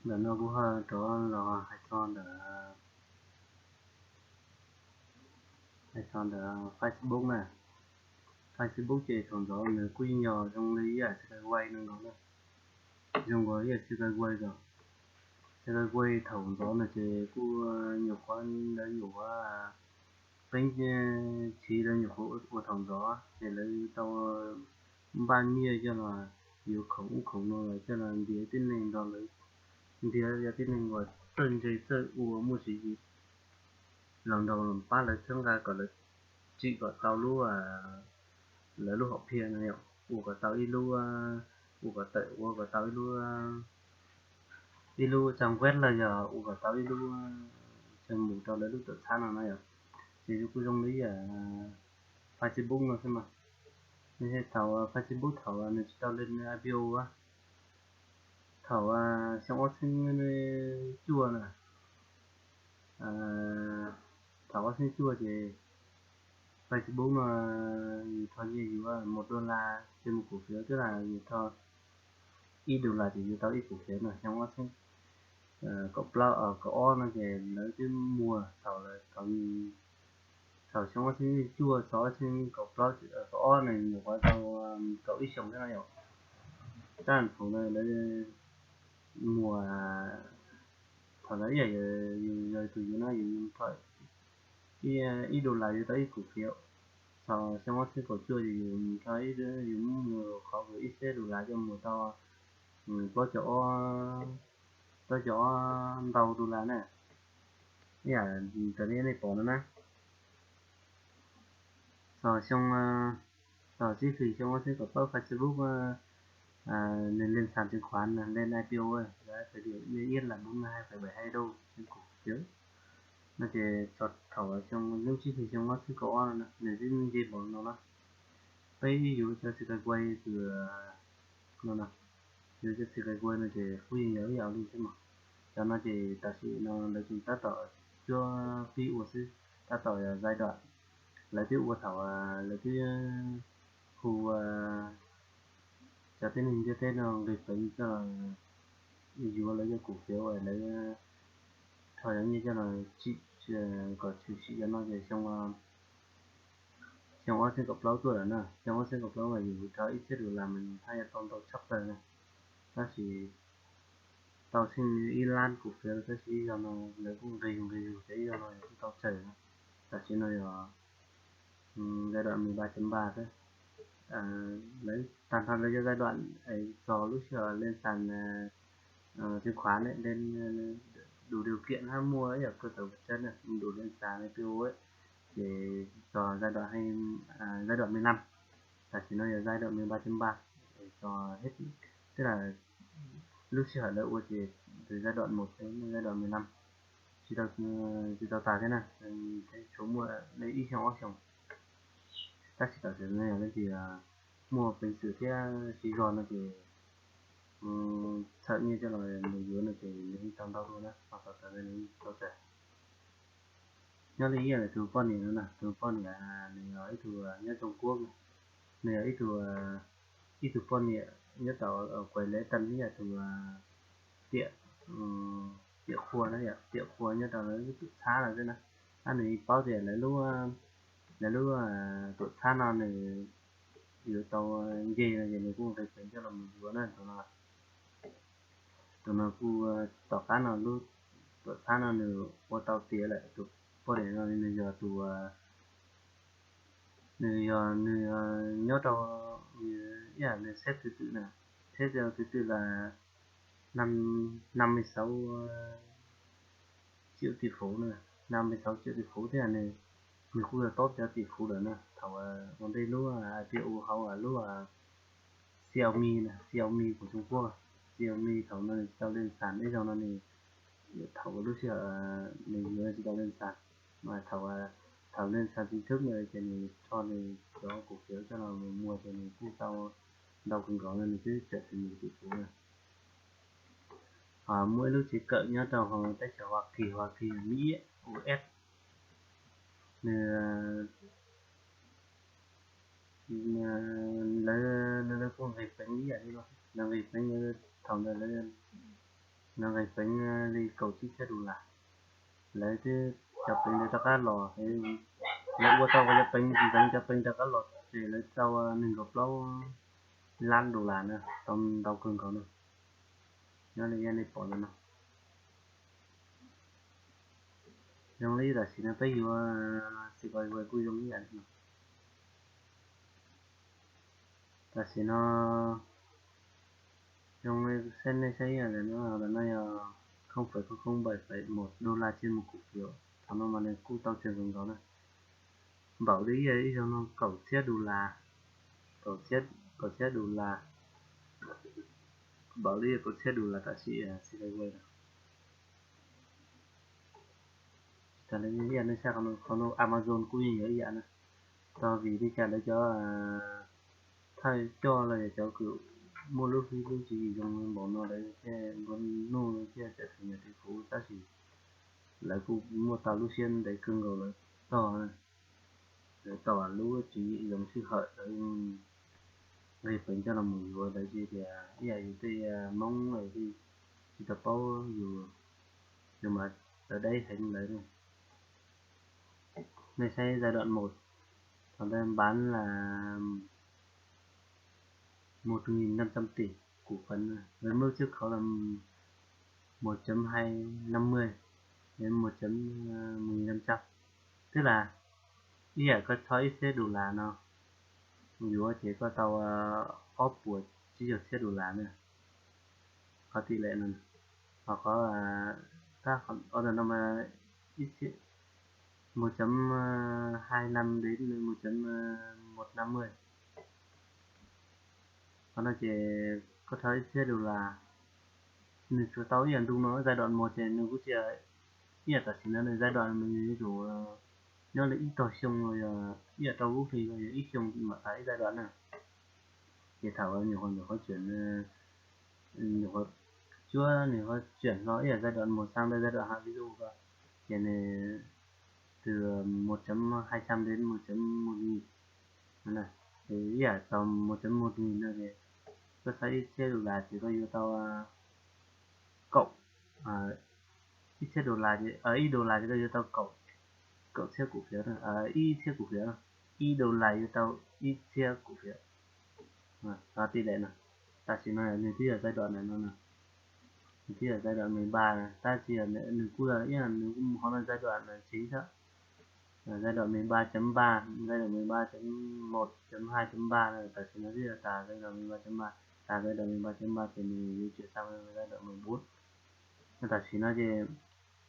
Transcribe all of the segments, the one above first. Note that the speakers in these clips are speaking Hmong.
Ntawm no kuv ho rov los hais txog ntawm, hais txog ntawm Facebook na. Facebook ces thaum ntxov nws kuj yeej yog zoo li ib yam Skype no nkaus na, zoo nkaus ib yam Skype ko. Skype thaum ntxov no ces kuj nyuam qhuav, lawv nyuam qhuav peeb, txhiv lawv nyuam qhuav ua thaum ntxov ces lawv tau npaj nyiaj coj los yuav khoom ub khoom no los coj los ntiav tib neeg nrog lawv, ntiav cov tib neeg uas txawj ntse txawj ua muaj tswv yim los nrog pab lawv txhawb nqa kom lawv tsim kom tau lub, lawv lub hom phiaj no yom, ua kom tau ib lub, ua kom tawm ua kom tau ib lub, ib lub trang web los yog ua kom tau ib lub chaw mus rau lawv lub tuam txhab no na yom. Ces kuj zoo li yam Facebook no xwb mas. Thaum Facebook thaum nws tsis tau leej I P O, thaum xyoo ob txhiab cuaj na, thaum ob txhiab cuaj ces Facebook no yus rho nyiaj yuav mus dollar ces mus củ phiếu, twb yog yus rho ib dollar ces yuav tau ib củ phiếu no. Xyoo ob txhiab kaum plaub kaum ob no ces lawv twb muag thaum lawv thaum, thaum xyoo ob txhiab cuaj txog ob txhiab kaum plaub kaum ob no nyuam qhuav tau kaum ib xyoos thiab no yom. Tab thaum ntawd lawv muag, thaum ntawd ib yam yus yog tus yuav no yus rho ib dollar yuav tau ib củ phiếu. Txog xyoo ob txhiab kaum cuaj ces yus rho, yus muab mus qhov ib txhiab dollar coj mus tau plaub caug ob, plaub caug ob ntau dollar na. Ib yam raws li nej pom no na. Txog xyoo, txog sib hlis xyoo ob txhiab kaum plaub Facebook nws lên sàn chứng khoán, lên I P O, giá khởi điểm niêm yết là bốn mươi hai phẩy bảy hai đô trên cổ phiếu. No ces txog thaum xyoo lub sib hlis xyoo ob txhiab kaum ob no nws twb nce npaum no na. Peb yuav cov xwm kais kuai kws no na, yuav cov xwm kais kuai no ces kuj yeej yog ib yam li xwb mas. Cov no ces tam sim no lawv tseem tab tom cuab pib ua xwb, tab tom yog giai đoạn, lawv twb ua thaum, lawv twb hu cov tib neeg ntiaj teb no nqis peev coj los yuav lawv cov củ phiếu uas lawv rho cov nyiaj coj los tsim kom tshwm sim cov no ces xyoo, xyoo ob txhiab kaum plaub tuaj lawm na. Xyoo ob txhiab kaum plaub mas yus rho ib txhiab dollar mas haj yam tau ntau tshaj plaws na. Tab sis tau tsheej ib lab củ phiếu tab sis ib zaug no lawv kuj nqis nqis cov ib zaug no kuj tau tsawg na. Tam sim no yog giai đoạn mười ba chấm ba xwb. Lawv tag nrho lawv cov giai đoạn txog lub sij hawm lên sàn chứng khoán lên đủ điều kiện hab muaj ib yam cơ sở vật chất đủ lên sàn I P O ces txog giai đoạn, giai đoạn mười lăm, tam sim no yog giai đoạn mười ba chấm ba, txog hết, tức là lub sij hawm lawv ua ces từ giai đoạn một đến giai đoạn mười lăm, tsis tau, tsis tau tas thiab na, tshuav muaj li ib xyoos ob xyoos. Tab sis tam sim no yog leej twg muaj peev xwm thiab siv zog no ces txhawm nyiaj coj los mus yuav no ces nws yeej tau ntau dua na, ho tau tas nws yeej tau tsawg. Nyob li ib yam tus poj niam no na, tus poj niam nws yog ib tug nyob Trung Quốc, nws yog ib tug, ib tug poj niam nyob tau quav lev tam ib yam tus tiam, tiam qhua na, tiam qhua nyob rau lawv lub tuam txhab no xwb na. Tab nws paub tias lawv lub, lawv lub tuam txhab no nws yuav tau nce no ces nws kuj nqis peev coj los mus yuav na tus no. Tus no kuj tom qab no lub tuam txhab no nws ua tau tiav lawm, tus poj niam no nws yog tus, nws yog, nws nyob rau, ib yam nws xếp thứ tự na, xếp thứ tự là năm, năm mươi sáu triệu tỷ phú na, năm mươi sáu triệu tỷ phú, tức là nws, nws kuj yog top cov tỷ phú lawm na. Thaum ua ntej lub I P O hauv lub Xiaomi na, Xiaomi của Trung Quốc, Xiaomi thaum no nws tsis tau lên sàn, ib zaug no nws, thaum lub sij hawm nws yuav tsis tau lên sàn, mas thaum, thaum lên sàn chính thức no ces nws rho nws cov cổ phiếu coj los mus muag ces nws kuj tau ntau kawg nkaus no, nws twb trở thành một tỷ phú na. Ho muaj ib lub tsev kawm nyob rau hauv teb chaws Hoa Kỳ, Hoa Kỳ, Mỹ, U S, nws, lawv, lawv kuj nqis peev ib yam li no, lawv nqis peev, thaum ntawd lawv no nqis peev li kaum tsib txhiab dollar. Lawv twb cov peev ntawd rov qab los, lawv ua tau cov peev ntawd, cov peev rov qab los ces lawv tau nees nkaum plaub lab dollar na, tau ntau kawg nkaus na. Nyob li nej pom ntawm no, zoo li tam sim no peb yuav xi kos kuj zoo ib yam li no. Tam sim no zoo li nej saib ib yam li no, no yog không phẩy không không bảy phẩy một đô la trên một cổ phiếu, thaum no mas nws kuj tau tseem zoo nkaus na. Npaum li ib zaug no kaum txhiab dollar, kaum txhiab dollar, npaum li kaum txhiab dollar tam sim xi kos no. Tag li ib yam nej saib qhov no, Amazon kuj yeej yog ib yam na. Tog vim li cas lawv cov thawj coj los yog cov kws muaj lub hlwb lub tswv yim zoo npaum no lawv thiaj nplua nuj thiaj txawm tau yog tej kuv, tab sis lawv kuj muaj tau lub siab ntev kawg nkaus lawv tog, lawv tau lub tswv yim zoo sij hawm lawv nqis peev coj los mus yuav lawv tsis tias ib yam yus tej Hmoob tsis tau paub yus, yus mas lawv deb heev lawv. Nej saib giai đoạn một, thaum ntawd bán là một nghìn năm trăm tỷ cổ phần, với mức chiết khấu là một chấm hai năm mươi đến một chấm một nghìn năm trăm. Tức là ib yam koj txhob ib txhiab dollar no yuav ces koj tau ob puas tsib caug txhiab dollar na. Qhov tỷ lệ no, ho qhov tab qhov no mas ib txhiab, một chấm hai năm đến một chấm một năm mươi. Qhov no ces koj txhob ib txhiab dollar, nws tsuas tau ib yam ntu no, giai đoạn một ces nws kuj tsis ib yam tam sim no, nws giai đoạn nws yuav tsum nyob li ib tog xyoo los yog ib yam rau lub hli los yog ib xyoo mam tas ib giai đoạn na. Ces thaum nyuam qhuav, nyuam qhuab tsuam, nyuam qhuab tsuam hlo ib yam giai đoạn một sang giai đoạn hai ví dụ ko, ces nws từ một chấm hai trăm đến một chấm một nghìn, ib yam tau một chấm một nghìn no ces koj txhob ib txhiab dollar ces koj yuav tau kaum, ib txhiab dollar, ib dollar ces koj yuav tau kaum, kaum txhiab cổ phiếu, ib txhiab cổ phiếu, ib dollar yuav tau ib txhiab cổ phiếu. Qhov tỷ lệ no, tam sim no nws twb yog giai đoạn no, nws twb yog giai đoạn mười ba, tab sis nws kuj ib yam, nws kuj mus qhov no giai đoạn chính xác. Giai đoạn mười ba chấm ba, giai đoạn mười ba chấm một, chấm hai chấm ba, tam sim no twb yog tas giai đoạn mười ba chấm ba, tas giai đoạn mười ba chấm ba ces nws yuav chuyển sang giai đoạn mười bốn. Tam sim no ces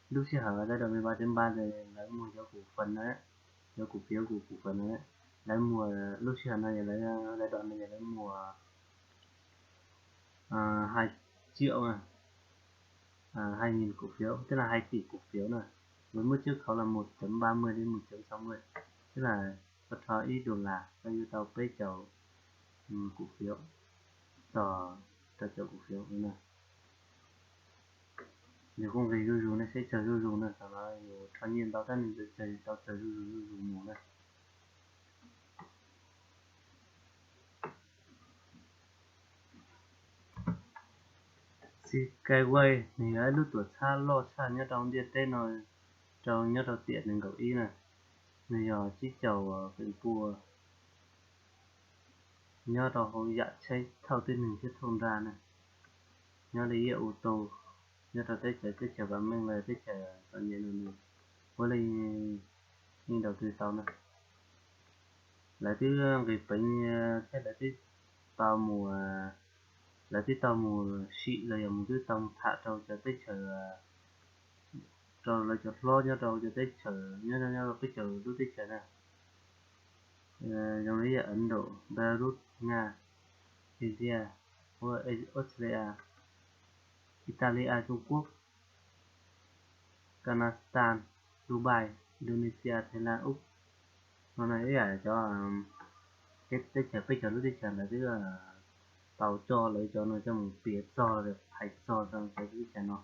lub sij hawm giai đoạn mười ba chấm ba ces lawv muag cov cổ phần na, cov cổ phiếu, cổ phần na, lawv muag lub sij hawm no ces lawv, giai đoạn no ces lawv muag hai triệu, hai nghìn cổ phiếu, tức là hai tỷ cổ phiếu na, với mức chiết khấu là một chấm ba mươi đến một chấm sáu mươi, tức là koj rho ib dollar koj yuav tau peb caug cổ phiếu, txog rau caum cổ phiếu na. Nws kuj nqis zuj zus, nej saib tsawg zuj zus na, thaum no yus rho nyiaj ntau tab nws tsawg tau tsawg zuj zus zuj zus mus na. Skyway nws yog ib lub tuam txhab loj tshaj nyob rau ntiaj teb no, rau nyob rau tiam nees nkaum ib na, nws yog tsib caug feem pua nyob rau hauv yam tsheb thauj tib neeg thiab thauj nrag na, nyob li ib yam u tu, nyob rau teb chaws, teb chaws vam meej los teb chaws txom nyem no nws puav leej yeej đầu tư tau na. Lawv twb nqis peev thiab lawv twb tau mus, lawv twb tau mus sim los yog mus twb tau mus tham rau cov teb chaws, rau lawv cov hlob nyob rau cov teb chaws nyob, nyob rau peb caug lub teb chaws na. Zoo li Ấn Độ, Belarus, Nga, India, Australia, Italia, Trung Quốc, Kazakhstan, Dubai, Indonesia, Thái Lan, Úc. No na ib yam cov teb chaws, peb caug lub teb chaws lawv twb tau coj lawv cov no coj mus piav txog, hais txog rau cov teb chaws no.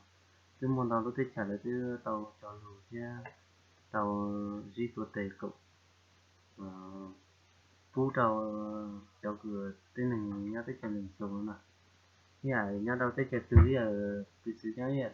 Twb muaj ntau lub teb chaws lawv twb tau cog lus thiab tau zib tuav tes koom pub rau cov kws tib neeg nyob teb chaws Nplog no na. ib yam nyob rau teb chaws twg, ib yam piv txwv nyob ib yam